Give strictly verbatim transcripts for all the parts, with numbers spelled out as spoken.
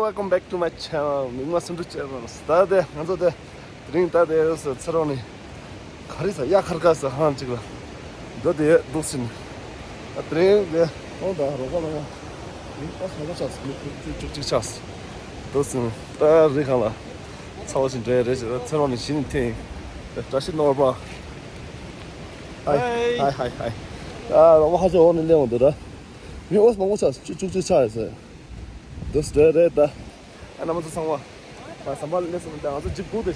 Welcome back to my channel. མིག་དམར་སུམ་ཅུ་ཅན་ནོ། ད་དེ་ང་ཚོ་དེ་དེ་རིང་ད་དེ་ཚེ་རོང་ནས་ག་རེ་ཟ། གཡག་ཁར་ཀ་ཟ་ཧང་ཅིག་ལ་འགྲོ་དེ་འདུག་ཟིན། ད་དེ་རིང་དེ་གཏོང་དང་རོགས་པ་ལ་ཡང་མིག་ལྟ་ས་ཆགས་སོང་། མིག་ཁུག་ཅིག་ཅིག་ཆགས་འདུག་ཟིན། ད་རི་ཁང་ལ་ཚ་བ་ཞིག་འདྲ་རེད་ཟེར། ཚེ་རོང་ནས་གཞི་ནས་འཐེན་ཡིན། བཀྲ་ཤིས་ནོར་བུ། ཧའི་ཧའི་ཧའི་ཧའི། ཨ་རོགས་པ་ཧ་ཅང་འོག་ནས་སླེབས་འོང་འདུག་ར། མི་འོས་མང་པོ་ཆགས་སོང་། ཅིག་ཅིག་ཆགས་ཡོད་ཟེར། འདུག་ཟེར་རེད་ད། ཨ་རྣམ་པ་ཚོ་ཚང་མ། ང་ཟམ་པ་ལ་སླེབས་སོང་། ད་ང་ཚོ་ཇིབ་སྒུག་དེ།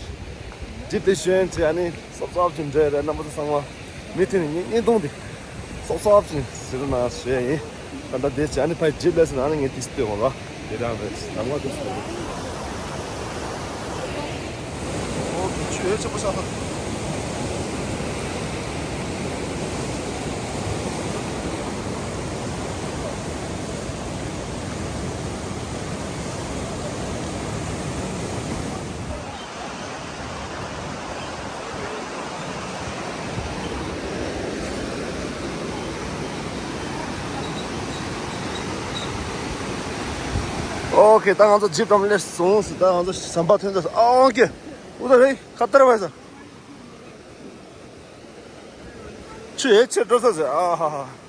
ཇིབ་དེ་ཞོན་བྱས། ཨ་ནི་སོབ་སོབ་ཅིག་འདྲ་རེད། རྣམ་པ་ཚོ་ཚང་མ། མི་དེ་ནི་བརྙན་བརྙན་ཐུང་དེ། སོབ་སོབ་ཅིག་ཟེར་ན་ཞོན་ཡིན། ད་ལྟ་དེ་བྱས། ཨ་ནི་ཕར་ཇིབ་སླེབས་སོང་། ཨ་ནི་ངས་དེ་སྟོན་དགོས་ར། དེ་རང་རེད། ཟམ་པ་དེ་སྟོན་དགོས། ཨོ་ཆུ་ཡོད་ཆེན་པོ་ཤ་ཐག་ཨོ་ཁེ། ད་ང་ཚོ་ཇིབ་ཏམ་སླེབས་སོང་ཟེར། ད་ང་ཚོ་ཟམ་པ་ཐོན་ཚར་སོང་། ཨ་ཨོ་ཁེ། ཨུ་ད་རེ་ཁ་ཏར་བས་ས། ཆུ་ཡོད་ཆེ་འགྲོ་ས་ཟེར། ཨ་ཧ་ཧ།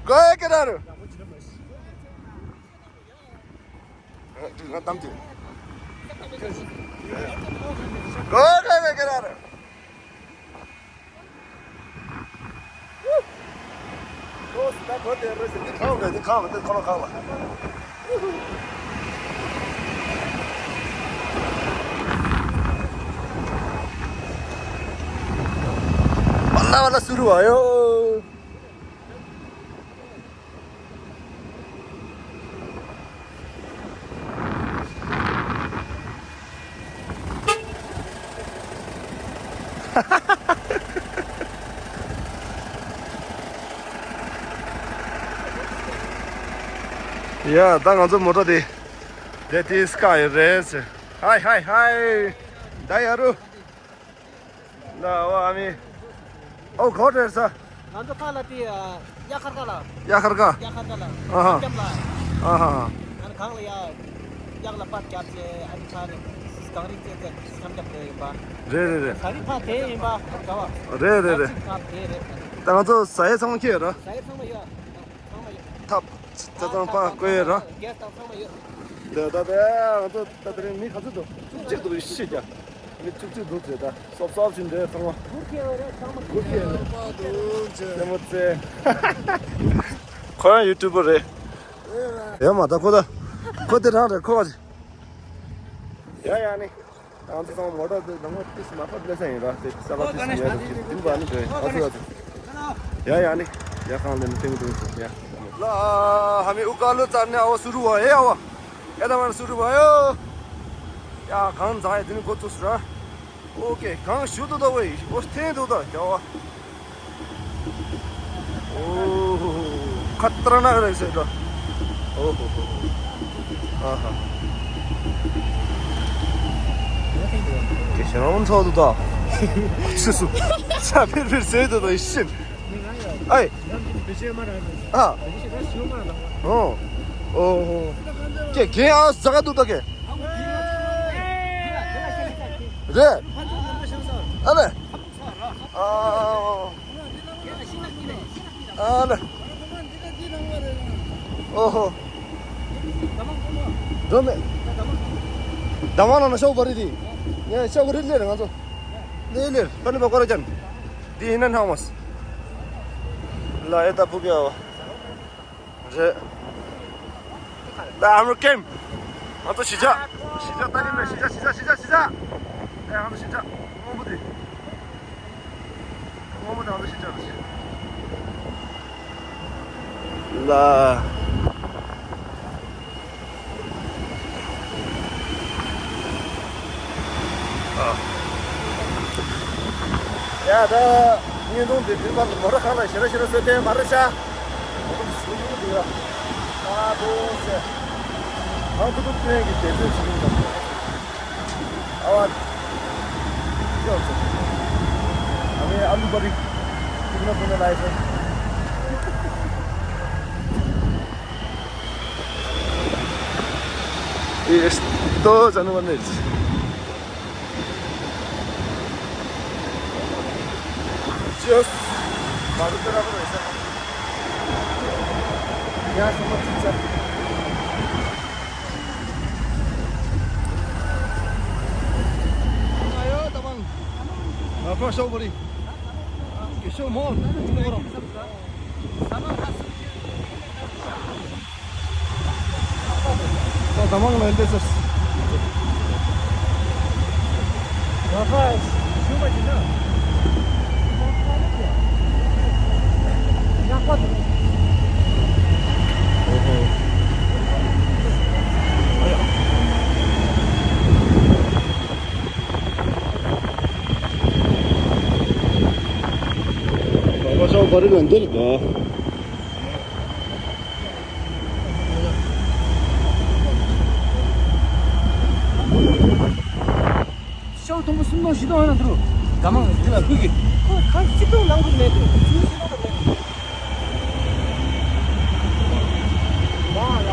ཀོ་ཀེ་ར་རུ། ང་གཏམ་དུས། ཀོ་ཀེ་ར་རུ། ཨོ་ད་གོ་དེ་རེད་ཟེར། འདི་གང་རེད། འདི་གང་རེད། འདི་ཁོ་རང་གང་ལ། བ་ལ་བ་ལ་སུ་རུ་བ་ཡོ། ཡ། ད་ང་ཚོ་མོ་ཊ་དེ་དེ་དེ་སྐ་ཡོད་རེད་ཟེར། ཧའི་ཧའི་ཧའི། ད་ཡ་རུ། ན་བ་མི། ཨོ་གོ་དྲན་ས། ང་ཚོ་ཁ་ལ་དེ་ཡ་ཁར་ཁ་ལ། ཡ་ཁར་ཁ། ཡ་ཁར་ཁ་ལ། ཨ་ཧ། སྐམ་ལ། ཨ་ཧ། ཨ་ནི་གང་ལ་ཡ། གཡག་ལ་པར་རྒྱབ་བྱས། ཨ་ནི་ཁ་ནས་གངས་རི་རྩེ་རྩེ་སྐམ་རྒྱབ་དེ་ཡིན་པ། རེད་རེད་རེད། ས་རི་ཕ་དེ་ཡིན་པ་ག་བ། རེད་རེད་རེད། ཁ་དེ་རེད། ད་ང་ཚོ་ཟ་ཡས་ཚང་མ་ཁྱེར་ཡོད་ར། ཟ་ཡས་ཚང་མ་ཡོད། ཐབ། ད་ཚང་པ་བསྐོས་ཡོད་ར། གེ་སི་དང་ཚང་མ་ཡོད། ད་ད་ད་ང་ཚོ་ད་དེ་རིང་མི་ག་ཚོད་འདུག་བཅུ་གཅིག་འདུག་ཤི་ཀྱང་། མི་བཅུ་གཅིག་འདུག་ཟེར། ད་སོབ་སོབ་ཅིག་འདྲ་ཚང་མ། གུར་ཁྱེར་ཡོད་རེད། ཚང་མ་གུར་ཁྱེར་ཡོད་རེད། སེམས་པ་བཙལ། ཁོ་རང་ཡུ་ཊུབ་པར་རེད། ཡ་མ་ད་ཁོ་ད་ཁོ་དེ་རང་རེད་ཁོ། ཡ་ཡ་ནི། ང་ཚོ་ཚང་མ་མོ་ཊ་དེ་ནང་ལ་ཏིས་མ་ཕབ་ལེ་ས་ཡིན་ར། དེ་ས་ལ་ཏིས་ཉལ་ར། དེ་དུས་པ་ནི་དེ་ཨ་ཚོ་ཨ་ཚོ། ཡ་ཡ་ནི། ཡ་གང་ལེ་ནི་ཏིང་ཏིང་ཏིང་ཡ། ལ་ཧ་མི་ཨུ་ཀ་ལོ་ཙར་ནི་ཨ་བ་སུ་རུ་བ་ཨེ་ཨ་བ། ཨེ་ད་མ་སུ་རུ་བ་ཡོ། ཡ་གང་ཛ་ཡ་དེ་ནི་གོ་ཚུ་སུ་ར། ཨོ་ཀེ། གང་ཞུ་དུ་ད་བའི་ཨོ་ཐེན་དུ་ད་ཡ་བ། ཨོ་ཧོ་ཧོ། ཁ་ཏར་ནག་རེད་ཟེར་ད། ཨོ་ཧོ་ཧོ། ཨ་ཧ། ཀེ་ཤ་རང་ཚོ་དུ་ད། ཆུ་སུ། ཆ་ཕིར་ཕིར་ཟེར་དུ་ད་ཤིན། ཨའི། ཨ། ཨོ། ཨོ་ཧོ། ཀེ་ཀེ་ཨ་ཟ་ག་དུ་ད་ཀེ། རེད། ཨ་ལེ། ཨ། ཨ་ལེ། ཨོ་ཧོ། འགྲོ་མེད། ད་མ་ན་ན་ཤོག་བ་རི་དི། ངས་ཤོག་རི་ལེར་ང་ཚོ། ལེར་ལེར་ད་ནི་བ་ཀོ་ར་ཅན། དི་ཧི་ན་ན་མོ་སི། ལ་ཨེ་ད་ཕུག་ཡ་བ། རེད། ད་ཨ་མྲོ་ཀེམ། ང་ཚོ་གཞིས་ཆགས། གཞིས་ཆགས་ད་ནི་མེད། གཞིས་ཆགས་གཞིས་ཆགས་གཞིས་ཆགས། ཨེ་ང་ཚོ་གཞིས་ཆགས། སྔོན་པོ་དེ། སྔོན་པོ་དེ་ང་ཚོ་གཞིས་ཆགས་རེད། ལ། ཡ་ད། བརྙན་ཐུང་འདི་མདུན་བར་དུ་མོ་ར་ཁང་ལ་ཞེ་ར་ཞེ་ར་བཟོས་ཏེ་མ་རེད་ཤག་མོ་ར་སུ་ཡོང་འདུག་ཡ། ཨ་དོ་ཟེ། ཨ་ཁུ་ཐུག་སྟོན་གྱི་དེ་ཚོད་ཞིག་ཡོང་དང་། ཨ་བ། ཡོད་ཚོད། ཨ་མའི་ཨ་ལུ་པ་རིག་ཐུག་ན་ཐུག་ན་ལ་ཡི་ཚོད། Esto ya no van a ir. Just. ཤོག་དུམ་བུ་སུམ་སྟོང་བཞི་སྟོང་ཡོད་ན་འདུག་དགའ་མང་འདི་ལ་ཁུལ་གྱི། ཁོ་གང་གཅིག་སྟོང་ནང་དུ་མེད་འདུག་ཆུང་ཆུང་ལ་མེད་འདུག་མ་ལ།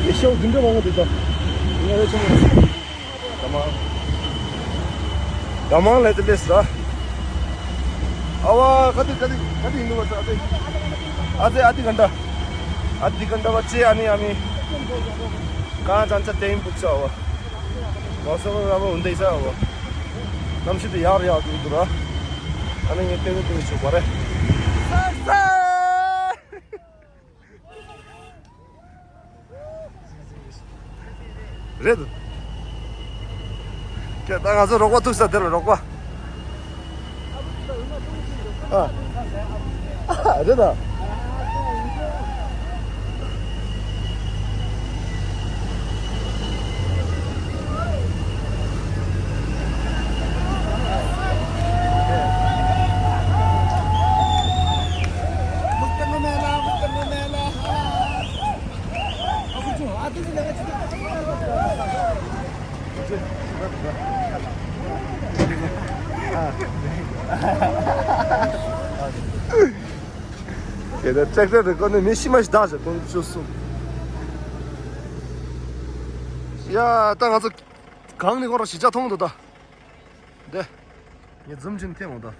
ཨེ་ཤོག་འདི་འདྲ་མང་པོ་འདུག་ད། ངས་རེ་ཆུང་མོ། དགའ་མང་། དགའ་མང་ལས་དེ་ལས་ར། ཨ་བ་ག་དེ་ག་དེ་ག་དེ་ཡིན་ནུ་བ་ཚ་ཨ་དེ། ཨ་དེ་ཨ་དེ་ག་འདྲ། ཨ་དེ་ག་འདྲ་བ་ཅེ་ཨ་ནི་ཨ་ནི། གང་ཅང་ཅ་དེ་ཡིན་པུ་ཚ་བ། གོ་ས་བ་ར་བ་འུན་དེ་ས་བ། གནམ་གཤིས་དེ་ཡག་རེ་ཡག་འདུག་འདུག་ར། ཨ་ནི་ངས་ཏེ་ནི་ཏེ་ནི་ཆུ་བ་རེད། རེད། ཁྱེད་ད་ང་ཚོ་རོགས་པ་ཐུག་ས་དེར་རོགས་པ། ཨ། རེད་ད། དེ་ལ་ཀྲེག་ཀྲེག་རེ་བསྐོར་ནས་མི་ཤི་མ་ཤི་བདག་ཟེར་ཁོང་ཚོ་གསུམ། ཡ་ད་ང་ཚོ་གང་ནས་ཁོ་རང་གཞིས་ཆགས་མཐོང་འདུག་ད། འདི། ངས་ཛུམ་ཅིག་འཐེན་འོང་ད།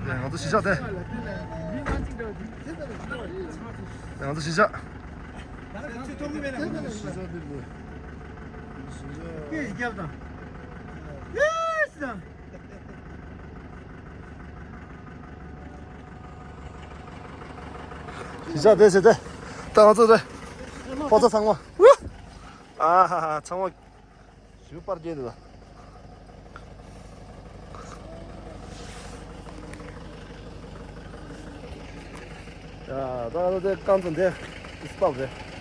འདི་ང་ཚོ་གཞིས་ཆགས་དེ། འདི་ང་ཚོ་གཞིས་ཆགས། གཞིས་ཆགས་འདི་འདི། གཞིས་ཆགས་དེ་བྱས་ཏེ། ད་ང་ཚོ་དེ། ཕོ་ཚོ་ཚང་མ། ཨ་ཧ་ཧ་ཚང་མ། ཞུ་པར་རྒྱས་འདུག་ལ། ཡ་ད་ད་དེ་རྐང་ཚོ་འདི་ཨིས་པབ་རེད།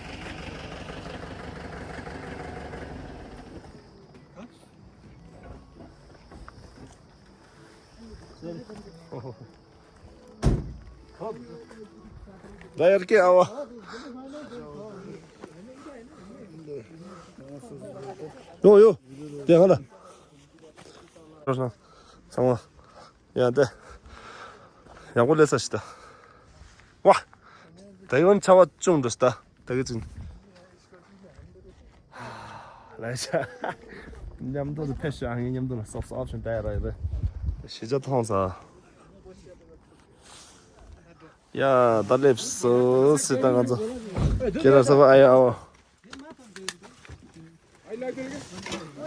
ད་ཡར་སྐྱེ་ཨ་བ། ཡོ་ཡོ། དེ་གང་ལ། ཚང་མ། ཡ་དེ། ཡག་པོ་ལས་ས་ཞིག་ད། ཝ། ད་ཡོན་ཆ་བ་ཅུང་འགྲོ་ས་ད། ད་གི་ཅིན། ལས་ཤ། མཉམ་དུ་ལ་ཕེབས་ཤག་ངས་མཉམ་དུ་ལ་སོབ་སོབ་ཨོབ་ཤན་ད་ཡ་ར་ཡ་ར། གཞིས་ཆགས་མཐོང་ས། ཡ་ད་སླེབས་སོ་སི་ད་ང་ཚོ། ཁྱེད་རང་ཚོ་ཨ་ཡ་ཨ་བ།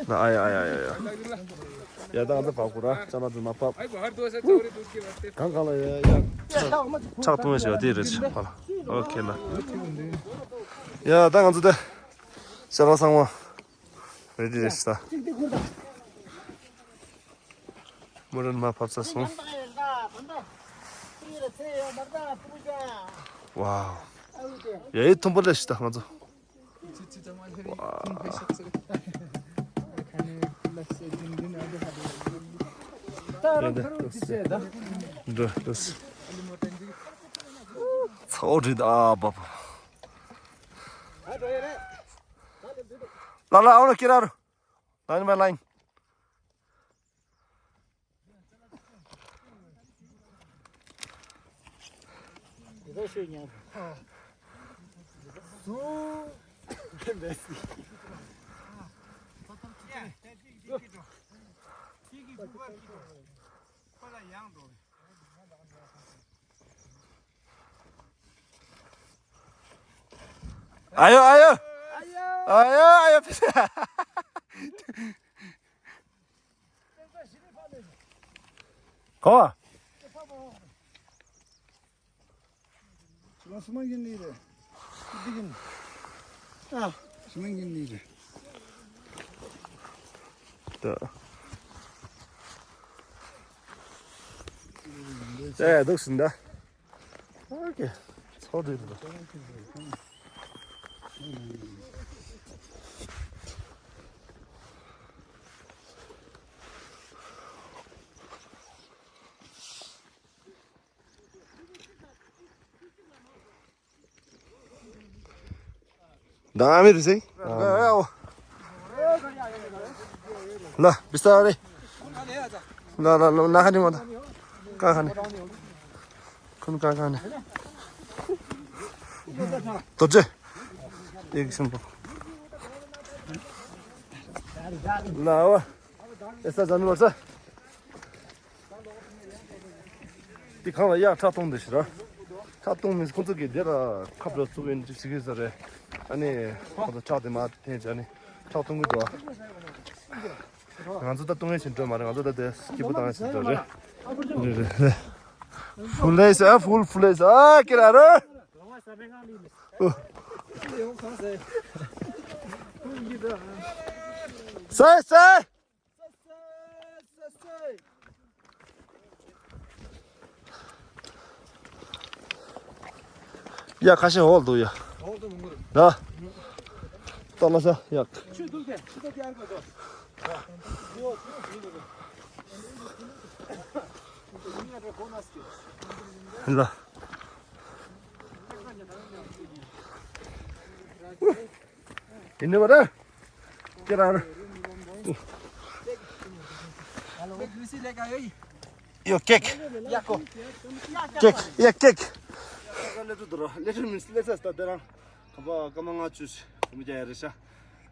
ན་ཨ་ཡ་ཨ་ཡ་ཨ་ཡ་ཨ་ཡ། ཡ་ད་ང་ཚོ་བབས་དགོས་ར། ཅ་ལག་ཚོ་མ་བབས། གང་གང་ལ་ཡ་ཡ། ཕྱག་ཐུང་ཡ་ཞེས་པ་དེ་རེད་ཕ་ལ། ཨོ་ཁེ་ལ། ཡ་ད་ང་ཚོ་དེ་ཤ་ལག་ཚང་མ་རེ་ཌི་རེད་ཤག་མོ་རན་མ་བབས་ཚར་སོང་། ཝའོ། ཡ་ཡི་མཐོན་པོ་ལས་ཤི་ད་ང་ཚོ། འདྲ་འདྲ། ཚའོ་རི་ད་ཨ་བབ། ལ་ལ་ཨོ་ལ་ཁྱེར་ར་རུ། ལ་ནི་མ་ལ་ཡིན། ཨ་ཡོ་ཨ་ཡོ། ཨ་ཡོ་ཨ་ཡོ། གོ། ང་སུ་མ་ཡིན་ནི་རེད། འདི་ཡིན། ཨ། སུ་མ་ཡིན་ནི་རེད། ད། ཨེ་འདུག་ཟིན་ད། ཨོ་ཀེ། ཚོགས་འདུ་ཡིན་ད། ད་ཨ་མི་རི་སེ། ལ་བི་སྟ་རེ། ལ་ལ་ལ་ན་ཁ་ནི་མ་ད། ཀ་ཁ་ནི། ཁུན་ཀ་ཁ་ནི། རྡོ་རྗེ། ཡེག་སམ་པོ། ལ་བ། ཨེ་ས་ཛ་ནི་བར་ས། དེ་གང་ལ་གཡག་ཁྲག་འཐུང་འདི་ཞིག་ར། ཁྲག་འཐུང་མི་ཁོ་ཚོ་གི་དེ་ལ་ཁབ་ར་བཙུགས་ཡིན་ཅིག་ཟེར་གི་ས་རེད། ཨ་ནི་ཁོ་ཚོ་ཁྲག་དེ་མ་འཐེན་བྱས་ནི་ཁྲག་འཐུང་གི་འདུག་ང་ཚོ་ད་འཐུང་ཡས་ཕྱིན་འགྲོ་མ་རེད། ང་ཚོ་ད་དེ་སྐྱིད་པོ་བཏང་ཡས་ཕྱིན་འགྲོ་རེད། རེད་རེད་རེད། ཕུལ་ལེས་ཨ་ཕུལ་ཕུལ་ལེས་ཨ་ཀེ་ར་རོ། སེ་སེ། ཡ་ཁ་ཤས་འོག་འདུག་ཡ། འོག་ཏུ་མི་འགུར། ད། ཏོ་ལ་ས་ཡ། ཆུ་འདུག་སྟེ་ཆུ་ཏོ་ཀྱང་དགོས་དོ། ལ། ཡིན་ནི་བ་ར། ཀེ་ར་ར། ཡོ་ཀེག་ཀེག་ཡ་ཀེག་ལེ་ཏྲུ་དུ་ར་ལེ་ཏྲུ་མིན་སི་ལེ་ས་སྟ་དེ་རང་ཁ་པ་ཀ་མ་ང་ཆུ་ཞི་མི་རྒྱ་ཡ་རེ་ཤ།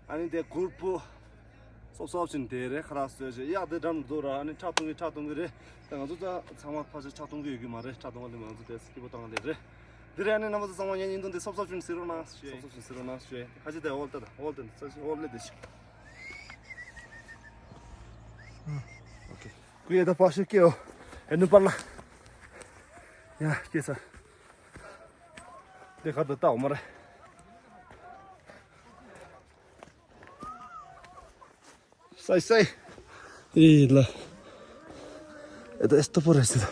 ཨ་ནི་དེ་གུར་པོ་སོབ་སོབ་ཅིན་དེ་རེ་ཁ་ར་སོས་ཞེ་ཡག་དེ་འགྲམ་དུ་ར། ཨ་ནི་ཁྲག་འཐུང་གི་ཁྲག་འཐུང་གི་རེད། ད་ང་ཚོ་ད་ཚང་མ་ཕ་ཆ་ཁྲག་འཐུང་གི་ཡོད་གི་མ་རེད། ཁྲག་འཐུང་བ་ལས་ང་ཚོ་དེ་སྐྱིད་པོ་བཏང་ལེ་རེད། འདི་རེད། ཨ་ནི་རྣམ་པ་ཚོ་ཚང་མ་ངའི་བརྙན་ཐུང་འདི་སོབ་སོབ་ཅིན་གཟིགས་རོགས་གནང་ཞུ། སོབ་སོབ་ཅིན་གཟིགས་རོགས་གནང་ཞུ། ཁ་ཅིག་དེ་འོལ་དེ་འོལ་དེ་འོལ་ལེ་དེ་ཞུ། ཨོ་ཀེ། ཀུ་ཡེ་ད་པ་ཤི་ཀེ་ཨོ། ཨེ་ནུ་པ་ལ། ཡ་ཀེ་ས། དེ་ཁ་ད་ད་འོ་མ་རེད། སའི་སའི། ཨེ་ལ། ཨེ་ད་ཨེ་སྟོ་པོ་རེ་སི་ད།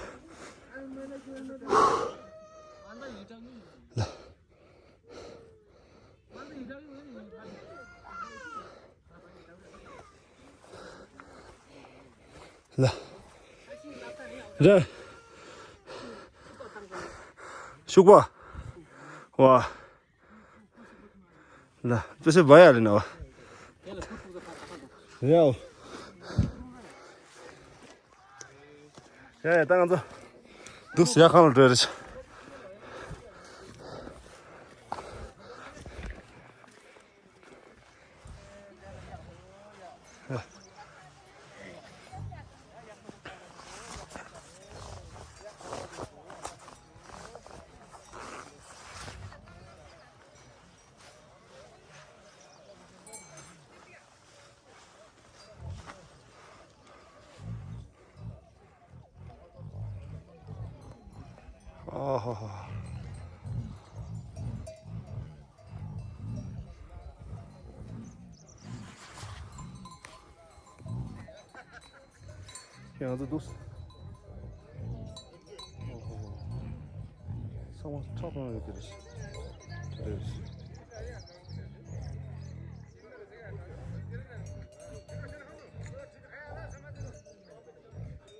ལ། ལ། ར། ཤུག་པ། ཝ། ལ། ཅོ་ཤེ་བ་ཡ་རེ་ན་བ། ཡའོ། ཡ་ཡ་ད་ང་ཚོ་འདུག་སེ་ཡ་ཁང་ལ་འགྲོ་རེ་ཆ། ཡང་ང་ཚོ་འདུག་ཚང་མ་ཁྲག་གཏོང་ཡོད་དེ་རེད། དེ་རེད།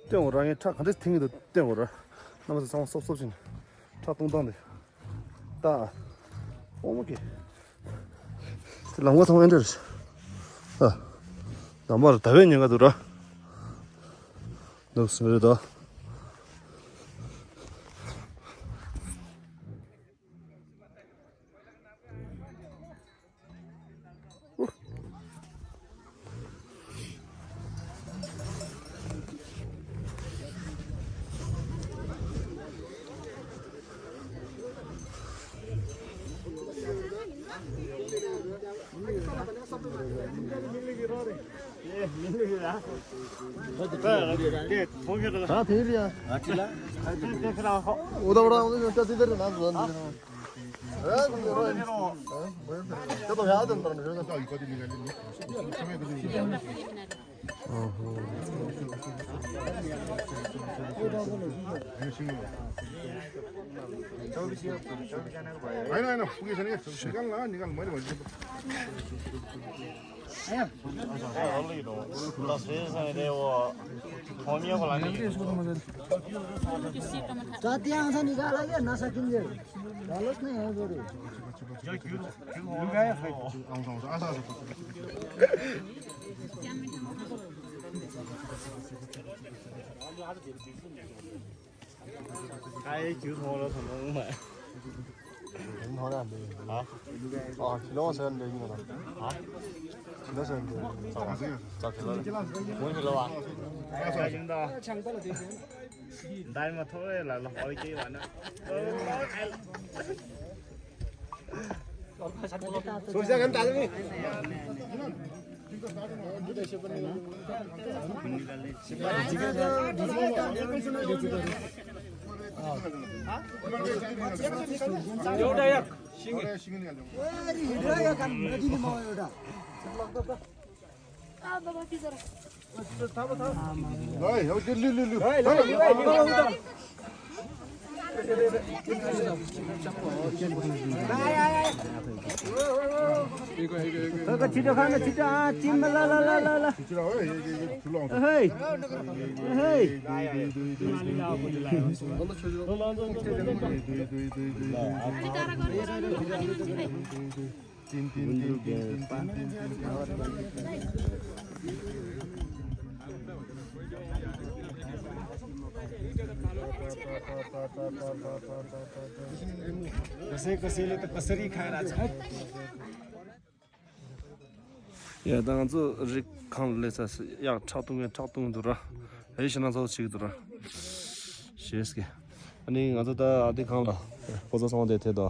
སྟོན་འོ་ར། ངས་ཁྲག་ག་འདྲས་འཐེན་གྱི་འདུག་སྟོན་འོ་ར། རྣམ་པ་ཚོ་ཚང་མ་སོབ་སོབ་བྱས་ནས་ཁྲག་གཏོང་སྟངས་དེ། ད། ཨོ་མ་ཀི། དེ་ལམ་ཁ་ཚང་མ་ཨེ་འདྲ་རེད། ཨ། ལམ་བར་ཟླ་བའི་ཉེན་ཁ་འདུག་ར། འདུག་སེ་རེད་ད། ཨ་ཡེ་ཁྱོད་ཚོང་ལ་ཚོང་ལོང་མ། ཚོང་ལ་འདི། ཧ། ཨ་ཁྱི་ལོང་ཟེར་འདི་ཡིན་ན། ཧ། ཁྱི་ལོང་ཟེར་འདི། ཙག་ཙག་ཁྱི་ལོང་། ཁྱི་ལོང་བ། ཨ་ཡིན་ད། འདའི་མ་ཐོ་བའི་ལ་ལ་ཧོལ་ཀེ་བ་ན། སོ་ཤ་གན་ད་ལ་མི། ཡ་ད་ང་ཚོ་རི་ཁང་ལ་སླེབས་ཚར། ཡག་ཁྲག་འཐུང་མཁན་ཁྲག་འཐུང་འདུག་ར། ཨེ་ཤི་ན་ཚོ་བྱེད་ཀྱི་འདུག་ར། ཞེས་ཀྱི། ཨ་ནི་ང་ཚོ་ད་ཨ་དེ་ཁང་ལ་ཕོ་ཚོ་སོང་དེ་ཐད་དོ།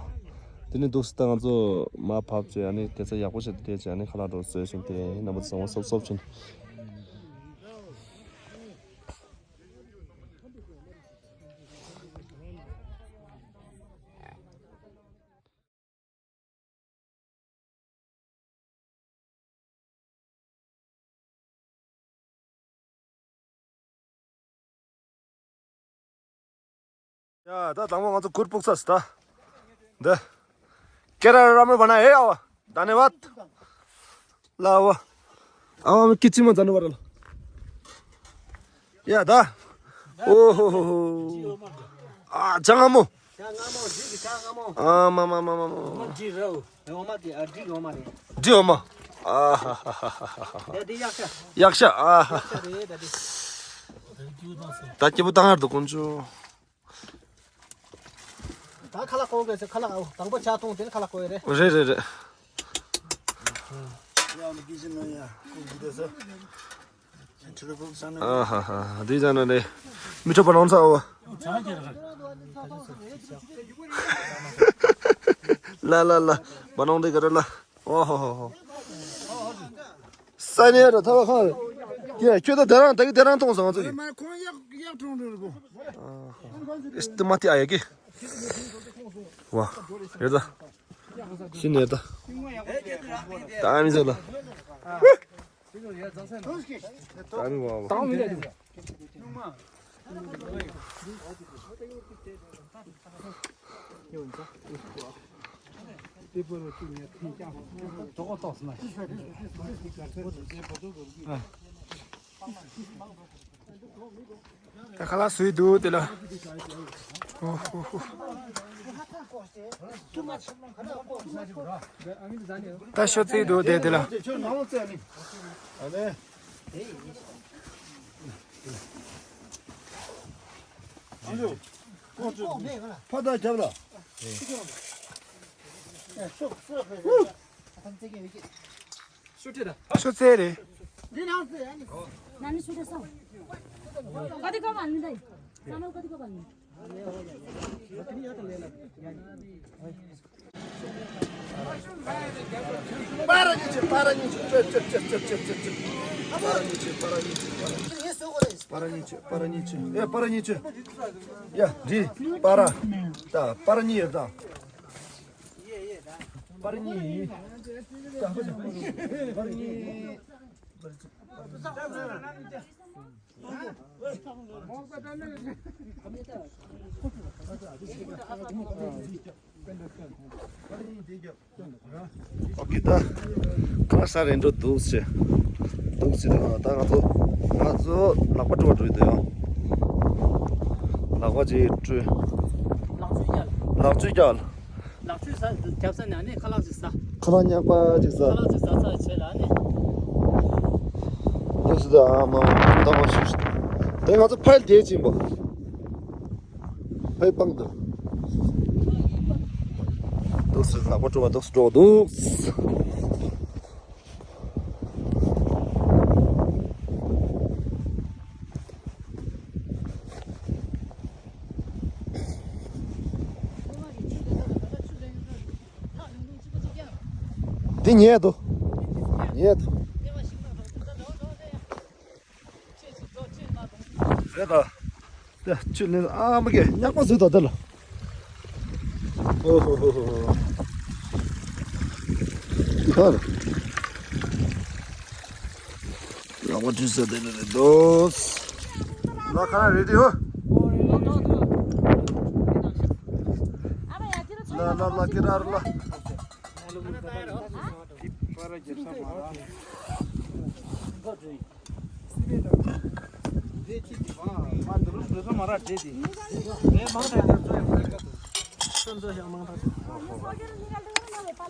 དེ་ནི་འདུག་སེ་ད་ང་ཚོ་མར་བབས་བྱས། ཨ་ནི་དེ་ཚོ་ཡག་པོ་བྱས་ཏེ་བྱས། ཨ་ནི་ཁ་ལག་འགྲོ་བཟོས་བྱུང་སྟེ། རྣམ་པ་ཚོ་ཚང་མ་སོབ་སོབ་བྱས། ཡ་ད་དང་པོ་ང་ཚོ་གུར་སྤུག་ས་སི་ད། འདི། ཀེ་ར་ར་མེ་བ་ན་ཨེ་ཨ་བ། ད་ནེ་བ། ལ་བ། ཨ་བ་མི་ཀི་ཅི་མ་ད་ནེ་བ་ར་ལ། ཡ་ད། ཨོ་ཧོ་ཧོ་ཧོ། ཨ་ཅང་ཨ་མོ། ཨ་མ་མ་མ་མ་མ། འབྲི་འོ་མ། ཨ་ཧ་ཧ་ཧ་ཧ། ཡག་ཤ། ཨ་ཧ། ད་སྐྱིད་པོ་བཏང་ཡར་འདུག་དཀོན་མཆོག། ད་ཁ་ལག་བསྐོལ་དགོས་ཟེར། ཁ་ལག་དང་པོ་ཇ་འཐུང་། དེ་ནས་ཁ་ལག་བསྐོལ་ཡ་རེད། རེད་རེད་རེད། ཨ་ཧ་ཧ། འདི་ཅང་ན་རེད། མི་ཁྲོ་བ་ནང་ཚ་འོ། ལ་ལ་ལ། བ་ནང་འདི་ག་རེ་ལ། ཨོ་ཧོ་ཧོ་ཧོ། ས་ནས་ར་ཐ་བ་ཁ། ཀྱེ་ཁྱོད་ད་དེ་རང་ད་གི་དེ་རང་གཏོང་སོང་ང་ཚོ་གི། མ་ཁོང་ཡག་ཡག་གྲོང་རེད་གོ། ཨེ་སྟི་མ་ཏི་ཨ་ཡ་གི། ཝ། ཡོད་ད། ཤི་ནས་ད། ད་ཨ་མི་ཟེར་ལ། ད་ཨ་མི་ཝ་ཝ། ད་ཨ་མི་ཝ་ཝ། ད་ཁ་ལག་བཟོས་འདུག་དེ་ལ། ཨོ་ཧོ་ཧོ། ད་ཤོ་རྩེད་འདུག་དེ་དེ་ལ། ཕ་ད་རྒྱབ་ལ། ཤོ་རྩེད་རེད། པར་གཉིས་ཆུ། པར་གཉིས་ཆུ། ཡ། འདི་པར། ད་པར་གཉིས་ཡོད་ད། པར་གཉིས། པར་གཉིས། ཨོ་ཀེ། ད་ཁ་ས་རེ་འགྲོ་འདུག་ཟེར། འདུག་ཟེར། ད་ང་ཚོ་ང་ཚོ་ལག་པ་འགྲོ་བ་འགྲོ་ཡི་འདུག་ཡང་། ལག་པ་ཅིག་བཀྲུས། ལག་ཆུ་རྒྱག་ལག་ཆུ་རྒྱག་ལག་ཆུ་ཟ་རྒྱབ་ས་ནས་ནི་ཁ་ལག་ཅིག་ཟ། ཁ་ལག་ཉག་པ་ཅིག་ཟ། ཁ་ལག་ཅིག་ཟ་ཚར་བྱས་ལ་ནི། འདུག་ཟེར། ད་ཨ་མ་ད་མ་ཤུ་ཤུ། དེ་ང་ཚོ་ཕལ་བདེ་ཕྱིན་པ། ཕའི་པང་དུ། འདུག་སེ་ལག་པ་བཀྲུ་བ་འདུག་སེ་འགྲོ་འདུག་འདི་ཉལ་འདུག་ཉལ་འདུག་རེད་ད། ད་ཆུ་ལེན་ཨ་མ་གེ་ཉག་པ་བཟོས་ད་དེ་ལ། ཨོ་ཧོ་ཧོ་ཧོ། ཧར། ཉག་པ་བྲིས་ས་དེ་ལ་རེད་དོ། ལ་ཁ་རེ་དེ་ཧོ། ལ་ལ་ལ་ཀི་ར་ར་ལ།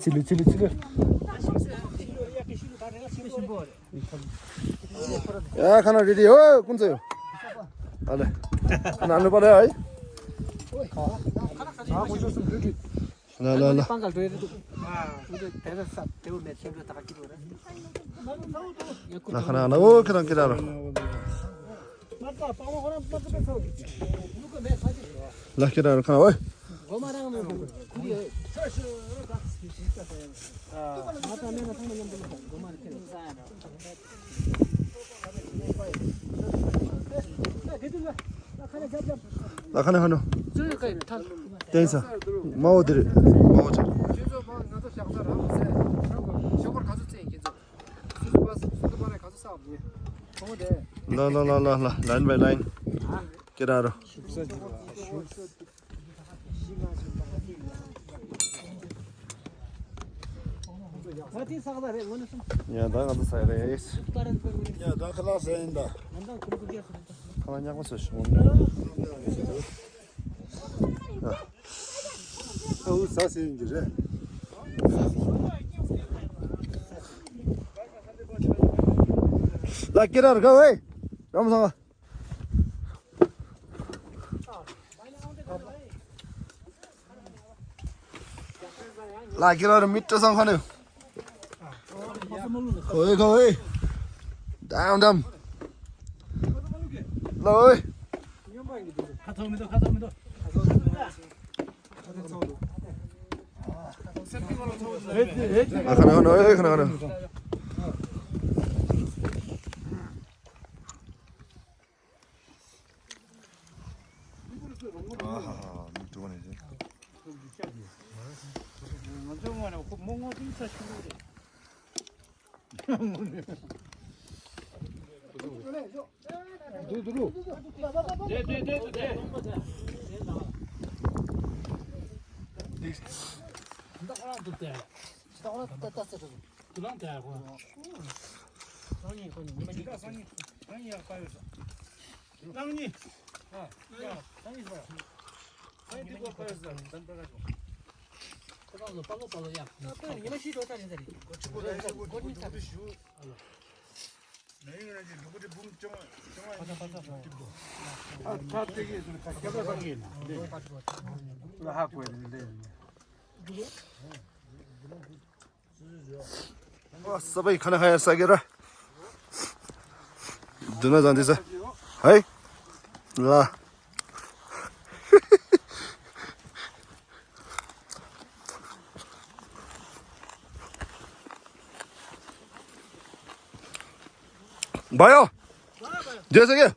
ཚི་ལི་ཚི་ལི་ཚི་ལི། ཡ་ཁ་ན་རེ་ཌི་ཨོ་ཀུན་ཚོ་ཡོ། ཨ་ལེ། ཁ་ན་ནུ་པ་ལེ་ཨའི། ལ་ལ་ལ། ལ་ཁ་ན་ན་ཨོ་ཁ་ན་ཁ་ན་རོ། ལ་ཁ་ན་རོ་ཁ་ན་ཨོ། ལ་ཁ་ན་ཁ་ན། བསྟན་ས། མ་འོ་དེ་རེད། མ་འོ་ཅག་ལ་ལ་ལ་ལ་ལ། line by line། ཀེ་ར་རོ། ཡ་ད་ང་ཚོ་ས་རེད། ཡ་ད་ཁ་ལག་ཟ་ཡིན་ད། ཁ་ལག་ཉག་པ་ཟ་ཤོག་ཨུ་ཟ་ཟེར་ཡིན་གྱི་རེད། ལ་ཀེ་ར་ར་ག་ཝེ། རམ་སང་། ལ་ཀེ་ར་ར་མི་ཏྲ་སང་ཁ་ནེ། ཁོ་ཨེ་ཁོ་ཨེ། དམ་དམ། ལོ་ཨེ། ཁ་ཚོ་མི་འདུག་ཁ་ཚོ་མི་འདུག་ཁ་ཚོ་མི་འདུག་ཨ་ཁ་ན་ཁ་ན་ཨེ་ཁ་ན་ཁ་ན། ཨ་ཧ་ཧ། མི་འགྲོ་ནས་རེད། ང་ཚོའི་ངོས་ནས་ཁོ་མོ་ངོ་ཏིང་ས་ཞུ་རེད། ཨ་ས་པའི་ཁ་ན་ཧ་ཡ་ས་གེ་ར། དུ་ན་ཟན་དི་ས། ཧའི། ལ། བ་ཡོ། རྒྱལ་ས་གེ།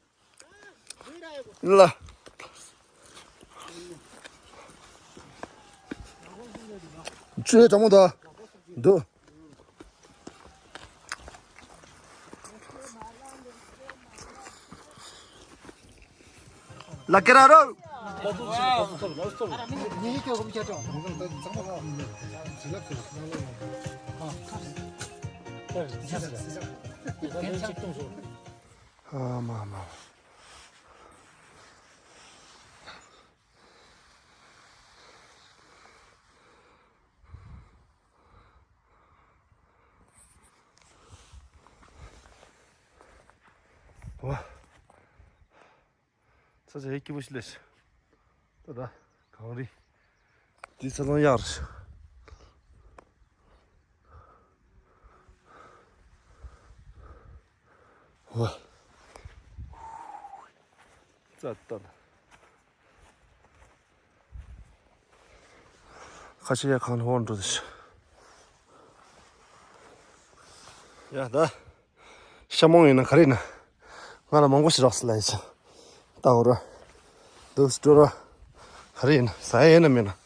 ལ། ཆུ་ལས་གྲང་མོ་ད། འདུག་ལ་ཀེ་ར་རོ། ཨ་མ་མ། ཚ་ཚ་ཧེ་སྐྱིད་པོ་ཞིག་ལས། ད་ད་གངས་རི། འདི་ཚ་ཚང་ཡག་རེད། ཝ། ཙ་ཏ་ལ། ཁ་ཆེ་ཡ་གང་ཧོན་འགྲོ་དེ་ཤ། ཡ་ད། ཤ་མོང་ཡིན་ན་ག་རེ་ཡིན་ན། ང་ལ་མང་པོ་ཞིག་རག་སི་ལ་ཡི་ཆ། ལྟ་འོ་ར། འདུག་སི་འགྲོ་ར། ག་རེ་ཡིན་ན་ཟ་ཡ་ཡིན་ན་མིན་ན།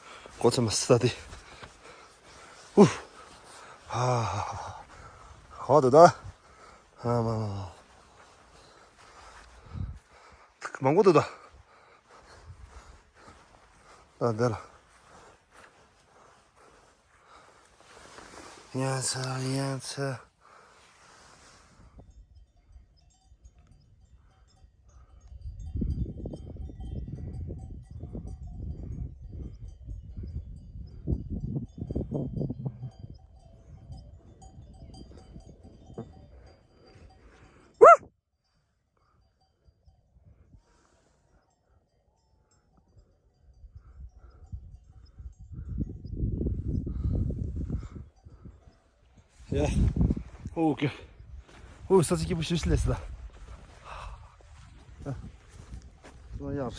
གོ་ཚེ་མ་སི་ད་དེ། ཨུ། ཧ་ཧ་ཧ། ཧོ་དུ་ད། ཧ་མ་མ་མ། མང་པོ་འདུག་ད། ད་འདི་ལ། ཡ་ཚ་ཡ་ཚ། ཡ། ཨོ་ཀེ། ཨོ་ས་ཚིགས་སྐྱིད་པོ་ཞིག་སླེབས་སོང་ད། ཨ། ཡར།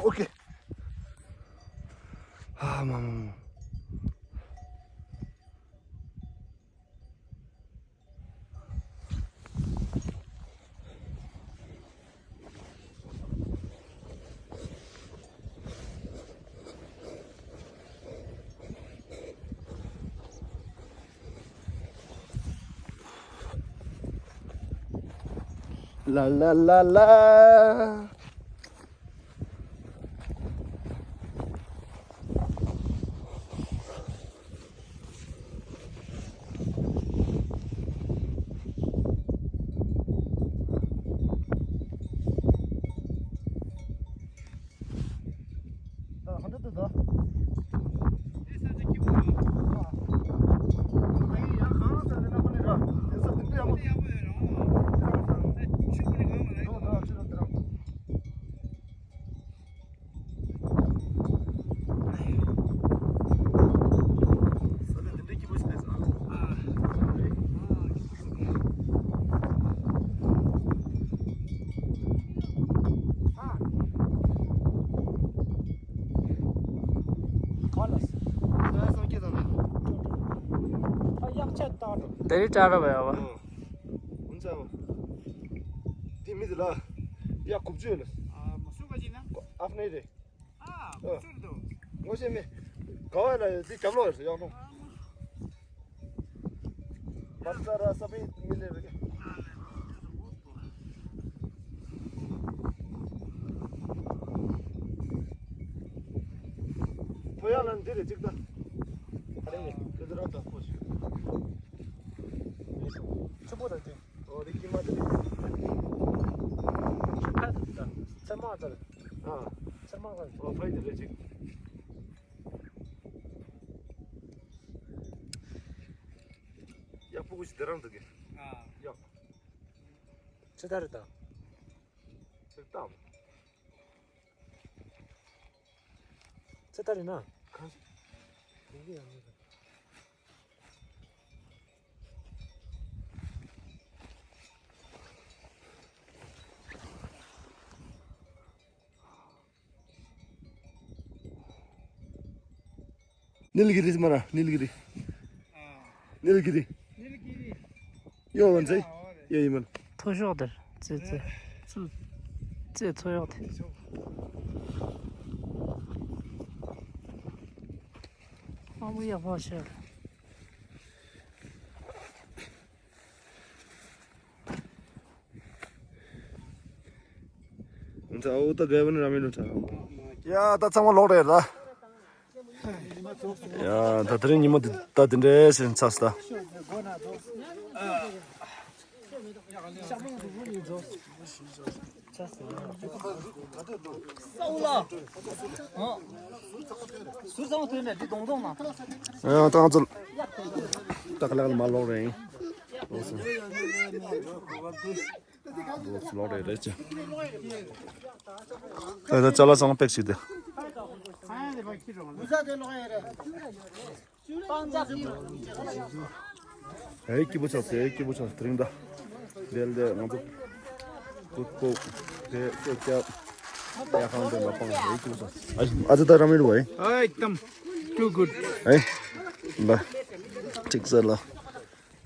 ཨོ་ཀེ། ཨ་མ་མ་མ། ལ་ལ་ལ་ལ། དེ་རིང་བཀྲ་ར་བ་ཡ་བ། འོ་ཙམ། དེ་མི་དེ་ལ། ཡ་གུབ་ཅུ་ལ། ཨ་མ་སུ་ག་ཅི་ན། ཨ་ཕ་ནེ་རེད། ཨ་ཨ་གུབ་ཅུ་རེད་དོ། ངོ་ཤེས་མེད། ག་བ་ལ་ཡོད་དེ་རྒྱབ་ལོག་ཡོད་ཡག་ལོང་། མ་ས་ར་ས་པི་མི་ལེ་རེད། ཕོ་ཡ་ལ་འདི་རེད་ཅིག་ད། ཨ་རེ་དེ་ཚོ་རང་ད་ཕོ་ཞིག་ཆུ་པོ་དང་དེ། ཨོ་རི་ཀི་མ་དེ་རེད། ཆུ་ཁ་དེ་ད་ཚེར་མ་ཚར། ཨ་ཚེར་མ་ཚར། ཨོ་ཕ་ཡི་དེ་རེད་ཅིག་ཡག་པོ་གུ་ཞིག་དེ་རང་འདུག་གི་ཨ་ཡག་ཅི་ལྟར་རེད་ད། ཚེར་ཏམ། ཚེ་ལྟར་ཡིན་ན། གང་ཞིག་ཡིན་གྱི་ཡང་མིན་པ། ནིལ་གི་རི་མ་ར་ནིལ་གི་རི། ནིལ་གི་རི། ཡོ་ཝན་ཛེ། ཡེ་ཡི་མན། མཐོ་ཤོག་དེར་ཙེ་ཙེ། ཙེ་ཙེ་མཐོ་ཤོག་དེ། ཨ་མོ་ཡག་པོ་ཤར། ཡ་ད་ཚང་མ་ལོག་རེད་ད། ཡ་ད་དེ་རིང་ཉི་མ་འདི་ད་འདི་འདྲས་ཟིན་ཚར་སོང་ད། ཡ་ད་ང་ཚོ་ད་ག་ལེགས་ལ་མ་ལོག་རེད། ལོག་རེད་རེད་ཅེ། ད་ད་ཅ་ལག་ཚང་མ་པེག་བྱས་ཏེ། ཨེ་སྐྱིད་པོ་ཆགས་སོང་། ཨེ་སྐྱིད་པོ་ཆགས་སོང་། དེ་རིང་ད་དེ་ལ་དེ་ང་ཚོ་ཀུ་ཀུ་དེ་ཤོ་སྐྱབས་ཡ་ཧང་དེ་ལ་སྤང་། ཨེ་སྐྱིད་པོ་ཆགས་སོང་། ཨ་ཨ་ཙི་ད་ར་མི་རུ་ཨེ། ཨེ་ད་ཅིག་ཟེར་ལ།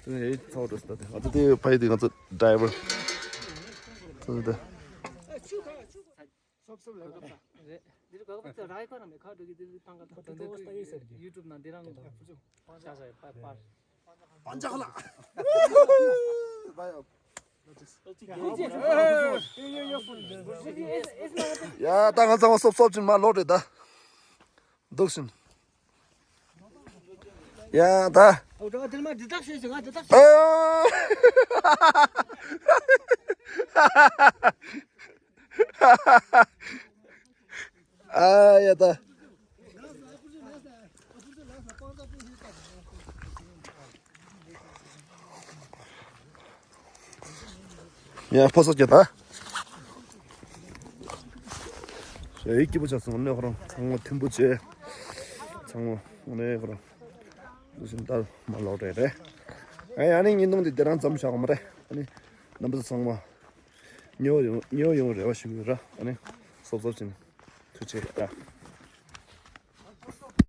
དེ་ནས་ཚ་བོ་འགྲོ་སྲིད་ད། དེ་ང་ཚོ་དེ་ཕ་ཡི་དེ་ང་ཚོ་ཌ་རའི་ཝར། དེ་ནས་དེ། སོབ་སོབ་ལ་རེད། འདིར་ག་ག་ཚོད་ར་ཡི་ཁ་ར་མེད་ཁ་འགྲོ་གི་དེ་དེ་ཏང་ག་ཏང་ག་ཏང་ག་ཡུ་ཊུབ་ནང་འདི་རང་ལ་ཕུ་ཚུགས་ཆ་ས་ཡི་པར་པར། པན་ཇ་ཁ་ལ། ཡ་ད་ང་ཚང་མ་སོབ་སོབ་ཅིག་མ་ལོག་རེད་ད། འདུག་ཕྱིན། ཡ་ད། ཨོ་ད་དེར་མ་འདི་དག་ཤེས་ཤིང་ང་འདི་དག་ཨ། ཨ་ཡ་ད། ཡ་ཕོ་སོགས་ཀྱི་ད། ཞེ་སྐྱིད་པོ་ཆགས་སོང་། ནས་ཁོ་རང་ཚང་མ་མཐུན་པོ་བྱས། ཚང་མ་ནས་ཁོ་རང་འདུག་ཕྱིན་ལྟར་མ་ལོག་རེད་རེད། ཨ་ཡ་ནི་ཉིན་ཐུང་འདི་དེ་རང་ཙམ་བཞག་གོ་མ་རེད། ཨ་ནི་རྣམ་པ་ཚོ་ཚང་མ་ཉེ་བོ་ཡོང་ཉེ་བོ་ཡོང་རེ་བ་ཞུ་གི་ཡོད་ར། ཨ་ནི་སོབ་སོབ་ཕྱིན། ཐུགས་རྗེ་ཆེ།